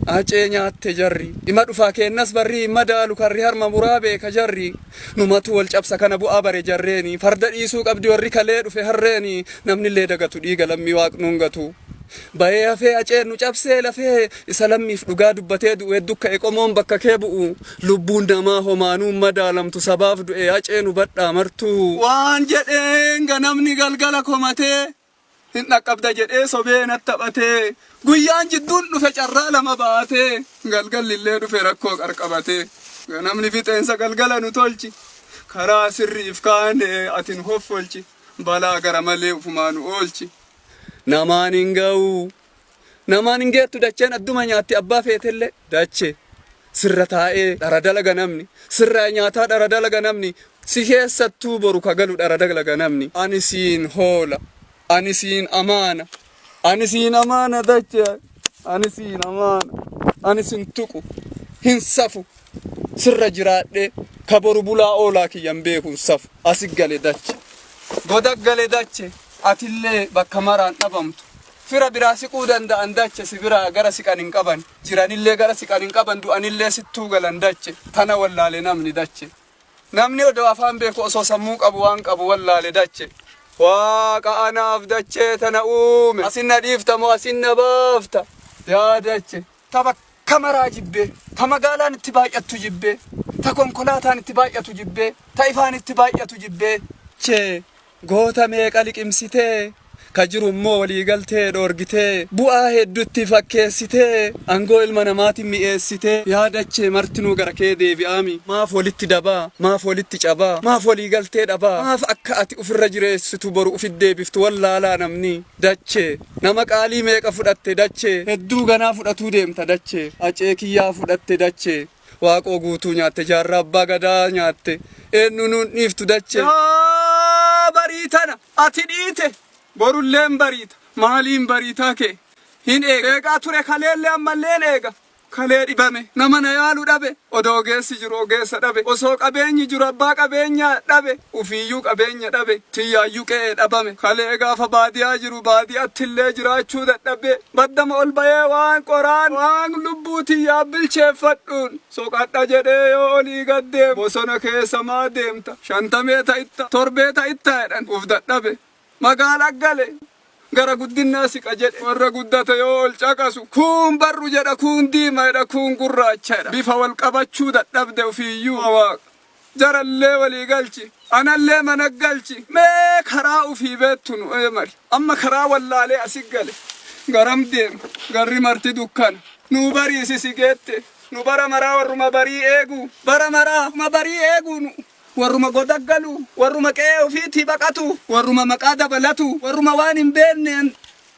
Acee nyaatte jarri. Ima dhufaa keennas barri hin madaalu karri harma muraa beeka jarri. Numatu wal cabsa kana bu'aa bare jarreeni. Farda dhiisuu qabdi warri kalee dhufe harreeni. Namnillee dagatu dhiiga lammii waaqnuun gatu. Bayee hafee aceen nu cabsee lafee isa lammiif dhugaa dubbatee du'u heddu ka'e qomoon bakka kee bu'u. Lubbuun namaa homaanuun madaalamtu sabaaf du'e acee nu badhaa martuu. Waan jedheen ganamni galgala komatee Hin dhaqqabda jedhee sobee nat taphatee Guyyaan jidduun dhufe carraa lama baatee Galgallillee dhufe rakkoo qarqabatee Ganamni fixeensa galgala nu tolchi Karaa sirriif kaane ati nu hoffolchi Balaa gara malee ufumaa nu oolchi Namaan hin ga'u Namaan hin geettu dacheen adduma nyaatti abbaa feetellee Dache Sirra taa'ee dhara dalaga namni Sirraa nyaataa dhara dalaga namni Si keessattuu boru ka galu dhara dalaga namni Ani siin hoola Ani siin amaana Ani siin amaana dache Ani siin amaana Ani sin tuqu Hin safu Sirra jiraadhee ka boru bulaa oolaa kiyya hin beeku hin safu Asi gale dache Goda gale dache Atillee bakka maraan dhabamtu Fira biraa siquu danda'an dache si biraa gara siqan hin qaban. Jiranillee gara siqan hin qaban du'anillee sittuu galan dache tana wallaale namni dache. Namni odoo afaan beeku osoo sammuu qabu waan qabu wallaale dache. Waaqa anaaf dachee tana uume asin na dhiifta moo asin na baafta yaa dache. Ta bakka maraa jibbee ta magaalaan itti baay'attu jibbee ta konkolaataan itti baay'atu jibbee ta ifaan itti baay'atu jibbee. Dachee Goota meeqa liqimsitee, ka jiru immoo walii galtee dhoorgitee, bu'aa heddutti fakkeessitee, angoo ilma namaatin mi'eessitee, yaa dachee martinuu gara kee deebi'aami, maaf walitti dabaa, maaf walitti cabaa, maaf walii galtee dhabaa, maaf akka ati ufirra jireessitu boru ufit deebiftu wallaalaa namni, dachee, nama qaalii meeqa fudhatte dachee, hedduu ganaa fudhatuu deemta dachee, acee kiyyaa fudhatte dachee. Waaqoo Guutuu nyaatte Jaarraa Abbaa Gadaa nyaatte eennu nuun dhiiftu dachee. Yaa barii tana ati dhiite borulleen bariita maaliin bariitaa kee hin eega eegaa ture kaleellee ammalleen eega kalee dhibame nama na yaalu dhabe odoo ogeessi jiru ogeessa dhabe osoo qabeenyi jiru abbaa qabeenyaa dhabe ufiiyyuu qabeenya dhabe tiyyaayyuu qe'ee dhabame kalee gaafa baadiyaa jiru baadiyattillee jiraachuu dadhabee Baddama ol bayee waan qoraan waan lubbuu tiyyaa bilcheeffadhuun soqadha jedhee yoo olii gad deemu bosona keessa maa deemta shantamee ta'itta torbee ta'itta jedhan uf dadhabe magaala gale gara guddinnaa siqa jedhe warra guddate yoo ol caqasu kuun barru jedha kuun diima jedha kuun gurraacha jedha bifa wal qabachuu dadhabde ufiiyyuu waaqa Jarallee walii galchi. Anallee mana galchi. Mee karaa ufii beettu nu eemari. Amma karaa wallaalee asi gale. Garam deema? Garri marti dukkana. Nuu bariisi si geette. Nu bara maraa warruma barii eegu. Bara maraa ma barii eegu nu. Warruma goda galu. Warruma qe'ee ufiitii baqatu. Warruma maqaa dabalatu. Warruma waan hin beenneen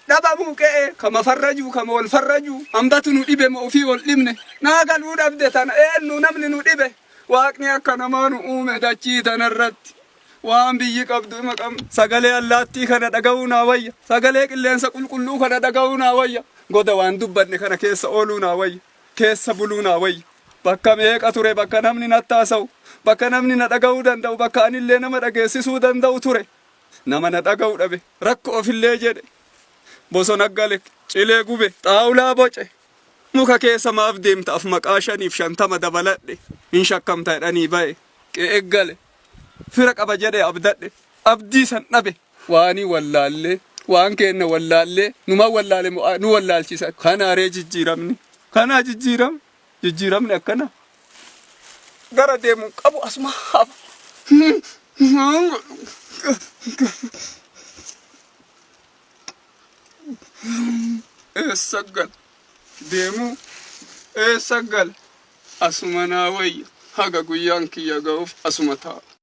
dhabamuu qe'ee. Kama farrajuu kama wal farrajuu. Hambatu nu dhibe ma ufii wal dhibne. Naa galuu dhabde tana eennu namni nu dhibe. Waaqni akka namaa nu uume dachii tanarratti. Waan biyyi qabdu ima qabna. Sagalee allaattii kana dhaga'uu naa wayya. Sagalee qilleensa qulqulluu kana dhaga'uu naa wayya. Goda waan dubbanne kana keessa ooluu naa wayya. Keessa buluu naa wayya. Bakka meeqa ture bakka namni natti haasa'u, bakka namni na dhaga'uu danda'u, bakka anillee nama dhageessisuu danda'u ture. Nama na dhaga'u dhabe. Rakkoofillee jedhe. Bosona gale, cilee gube, xaawulaa boce. Muka keessa maaf deemta af maqaa shaniif 50 dabaladhe hin shakkamta jedhanii baye qe'e gale fira qaba jedhe abdadhe abdii san dhabe waanii wallaallee waan keenna wallaallee numa wallaale mo nu wallaalchisa kanaa ree jijjiiramni kanaa jijjiiram jijjiiramni akkana gara deemu qabu asuma hafa. Eessa gala? Deemuu eessa gala? Asuma naa wayya. Haga guyyaan kiyya ga'uuf asuma taa'a.